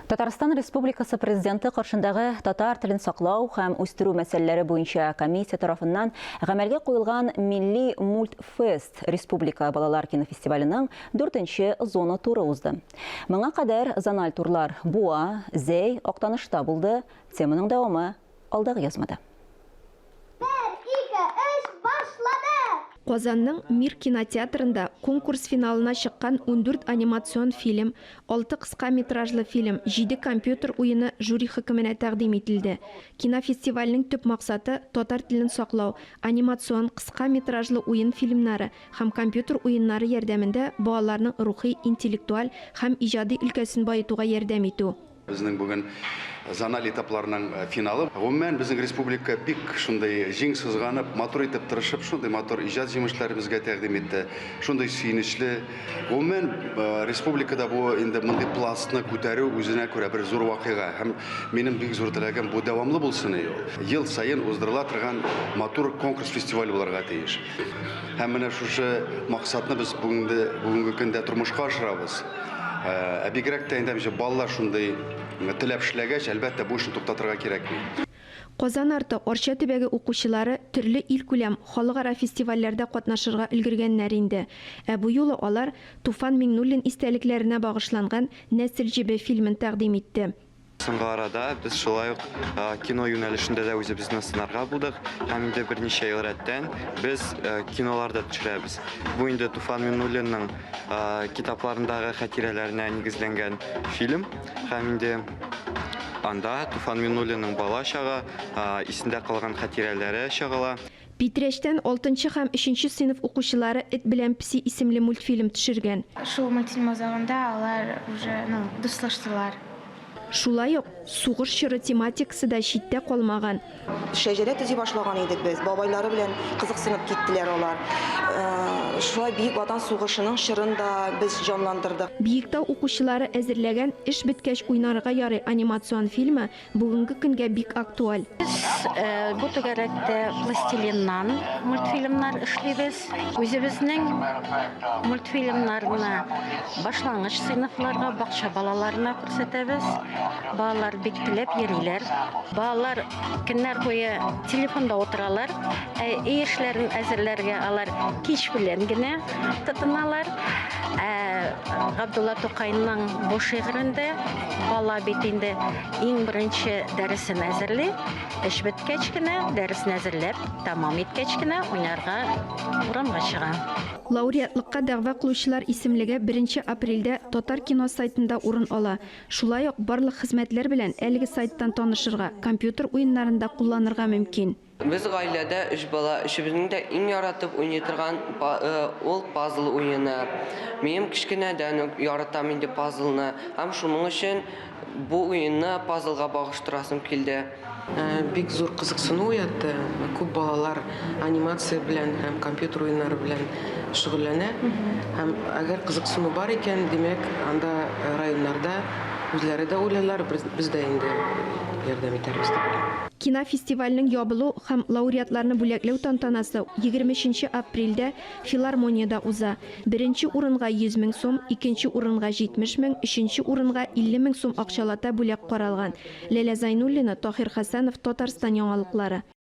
Татарстан Республикасы Президенты каршындагы татар телен саклау һәм үстерү мәсьәләләре буенча комиссия тарафыннан гамәлгә куелган Милли мультфест республика балалар кинофестиваленең дүртенче зона туры узды. Моңа кадәр зональ турлар Буа, Зәй, Актанышта булды. Теманың дәвамы алдагы язмада. Бер, ике, өч, башладык! Казанның Мир кинотеатрында конкурс финалына чыккан 14 анимацион фильм, алты кыска метражлы фильм, җиде компьютер уены жюри хөкеменә тәкъдим ителде. Кинофестивальнең төп максаты, татар телен саклау, анимацион, кыска метражлы уен фильмнары һәм компьютер уеннары ярдәмендә балаларның рухи, интеллектуаль һәм иҗади өлкәсен баетуга ярдәм итү. Безнең бүген зональ этапларның финалы. Гомумән, безнең республика бик шундый җиң сызганып, матур итеп тырышып, шундый матур иҗат җимешләре безгә тәкъдим итте. Шундый сөенечле. Гомумән, республикада бу инде мондый пластны күтәрү үзенә күрә бер зур вакыйга. Һәм минем бик зур теләгем, бу дәвамлы булсын иде ул. Ел саен уздырыла торган матур конкурс-фестиваль булырга тиеш. Һәм менә шушы максатны без бүгенге көндә тормышка ашырабыз. Ә бигрәк тә инде балалар шундый теләп эшләгәч, әлбәттә, бу эшне туктатырга кирәкми. Казан арты Арча төбәге укучылары төрле илкүләм, халыкара фестивальләрдә катнашырга өлгергәннәр инде. Ә бу юлы алар Туфан Миңнуллин истәлекләренә багышланган Нәсел җебе фильмын тәкъдим итте. Соңгы арада без шулай ук кино юнәлешендә дә үзебезне сынарга булдык һәм инде берничә ел рәттән без кинолар да төшерәбез. Бу инде Туфан Миннуллинның китапларындагы хатирәләренә нигезләнгән фильм һәм инде анда Туфан Миннуллинның бала чагы, исендә калган хатирәләре чагыла. Питрәчтән алтынчы һәм өченче сыйныф укучылары Эт белән песи исемле мультфильм төшергән. Шул мультфильм азагында алар уже, ну, дуслаштылар. Шулай ук сугыш чоры тематикасы да читтә калмаган. Шәҗәрә төзи башлаган идек без, бабайлары белән кызыксынып киттеләр алар. Шулай Бөек Ватан сугышының чорын да без җанландырдык. Биектау укучылары әзерләгән Эш беткәч уйнарга ярый анимацион фильмы Бүгенге көнгә бик актуаль. Без бу түгәрәктә пластилиннан мультфильмнар эшлибез. Үзебезнең мультфильмнарны башлангыч сыйныфларга, бакча балаларына күрсәтәбез. Балалар бик теләп йөриләр. Балалар көннәр буе телефонда утыралар. Ә өй эшләрен әзерләргә алар кич белән генә тотыналар. Ә Габдулла Тукайның бу шигырендә бала бит инде Иң беренче дәресен әзерли, эш беткәч кенә, дәресен әзерләп, тәмам иткәч кенә уйнарга урамга чыга. Лауреатлыкка дәгъва кылучылар исемлеге беренче апрельдә Татаркино сайтында урын ала. Шулай ук барлык хезмәтләр белән әлеге сайттан танышырга, компьютер уеннарында кулланырга мөмкин. Без гаиләдә өч бала, өчебезнең дә иң яратып уйный торган ул пазл уены. Минем кечкенәдән үк яратам инде пазлны һәм шуның өчен бу уенны пазлга багыштырасым килде. Бик зур кызыксыну уятты. Күп балалар анимация белән һәм компьютер уеннары белән шөгыльләнә. Һәм әгәр кызыксыну бар икән, димәк, анда районнарда үзләре дә уйлыйлар, без дә инде ярдәм итәрбез дип уйлыйм. Кинофестивальнең ябылу һәм лауреатларны бүләкләү тантанасы 23 апрельдә Филармониядә уза. Беренче урынга 100 мең сум, икенче урынга 70 мең, өченче урынга 50 мең сум акчалата бүләк каралган. Ләлә Зайнуллина, Таһир Хәсәнов, Татарстан яңалыклары.